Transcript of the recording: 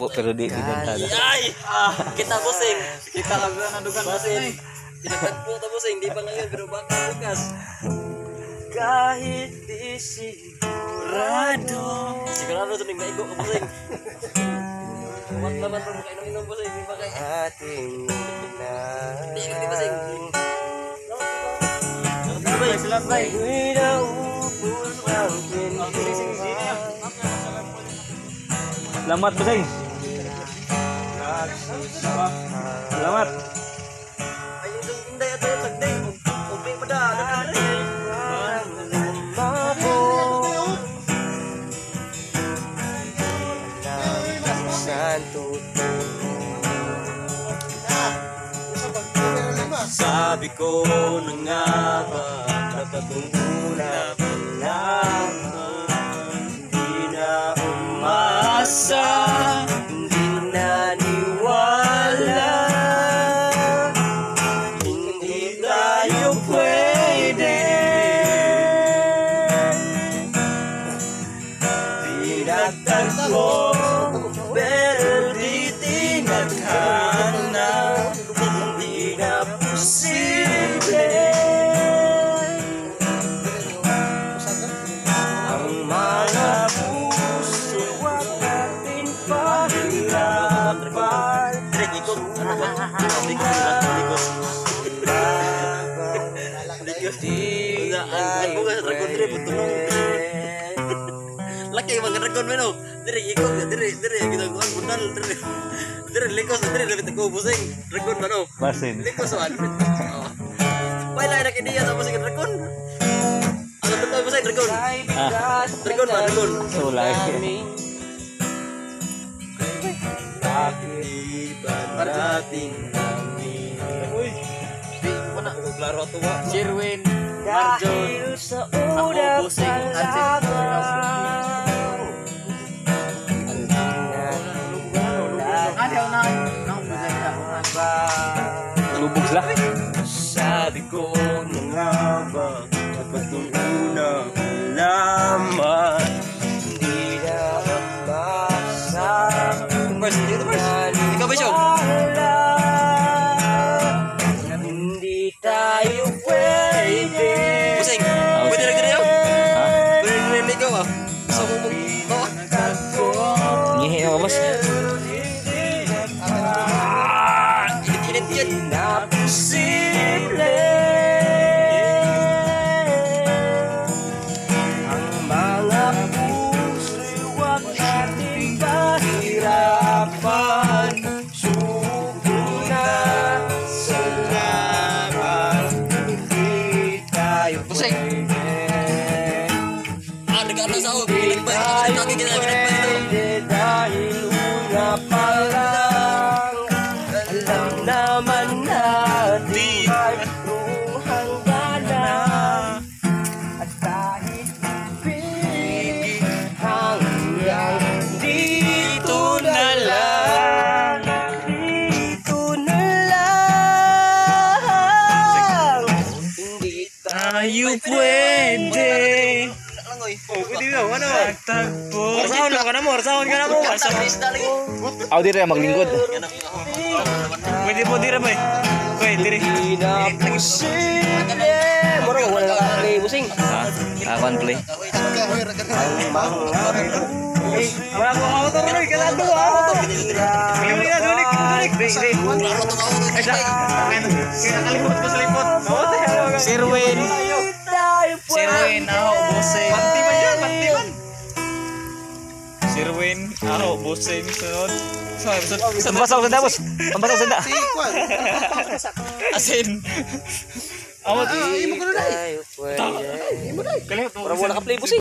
Tagpo pero di dinagtada. Ay! Kita bossing. Kita lang na dugan Basin. Pinagtagpo ta bossing, di pa ngayon pero baka bukas. Kahit di sigurado. Sigurado to ning maigo ka bossing. Wat naman pag makainom-inom bossing, di ba kay Ating Di di bossing. Sila bay. Ako'y naubos ang kwentuhan. Salamat bossing. Salamat. Ay yung inday ato yung sagday. Ug pa da. Sabi ko na nga ba, dapat nung una pa lamang. Hindi na umasa, hindi na niwala. Hindi tayo pwede. Pinagtagpo, pero di tinadhana. Hindi na posible. Ang mga puso wag natin pahirapan. Dire ikot. Ano ba? Likos, likos. Likos. Ang bukas sa dragon dire putulong. Laki mga dragon meno. Dire ikot dire dire kita kuan bundal dire. Dire likos dire dapat ko busing. Dragon ba no? Basin. Likos man. Wala na kiniya sa busing dragon. Ang totoo busing dragon. Dragon ba dragon? So lagi. Bakit di ba natin namin? Uy. Di mo na klaro ato ba? Sherwin, Marjon, Dahil sa ako una bossing, pa Ansin. lamang. Lubog sila. Sabi ko na nga ba, dapat nung una pa lamang. Hindi na umasa. Mars, dito Mars. Ikaw ba siya? Hindi tayo pwede. Busing. Pwede na dire. Ha? Pwede na dire ikaw ah. Gusto mo mo. Ngihi na boss. Init-init yan. Na posible. Ang mga puso'y huwag nating pahirapan. Suko na sa laban. Hindi tayo Busing. pwede. Ah, nag-ano sa ako. Ginagpay ako. Kaki ginagpay ito. Pwede dahil una pa lang. Alam naman natin mayroong hangganan. At kahit pilit hanggang dito na lang. Dito na lang. Hindi tayo pwede. Pwede na, ano? Tagpo. Sahon ka na mo, sahon ka na mo. Aw dire maglingkod. Pwede po dira ba? Pwede dire. Hindi na posible. Mura wala na ka-play busing. Ha? Ah, one play. Wala ko ako to Roy, kalado ah. Dili na dulik, dulik. Dili. Ay sa. Kaya nakalimot ko sa lipot. Sirwin. Sirwin, aho, busing. Panti man yan, panti man. Sirwin, aho, busing, sunod. Sunod. Ang basaw sanda boss. Ang basaw sanda. Asin. Amo, Imo ko na dai. Kalimot mo. Mura wala ka-play busing.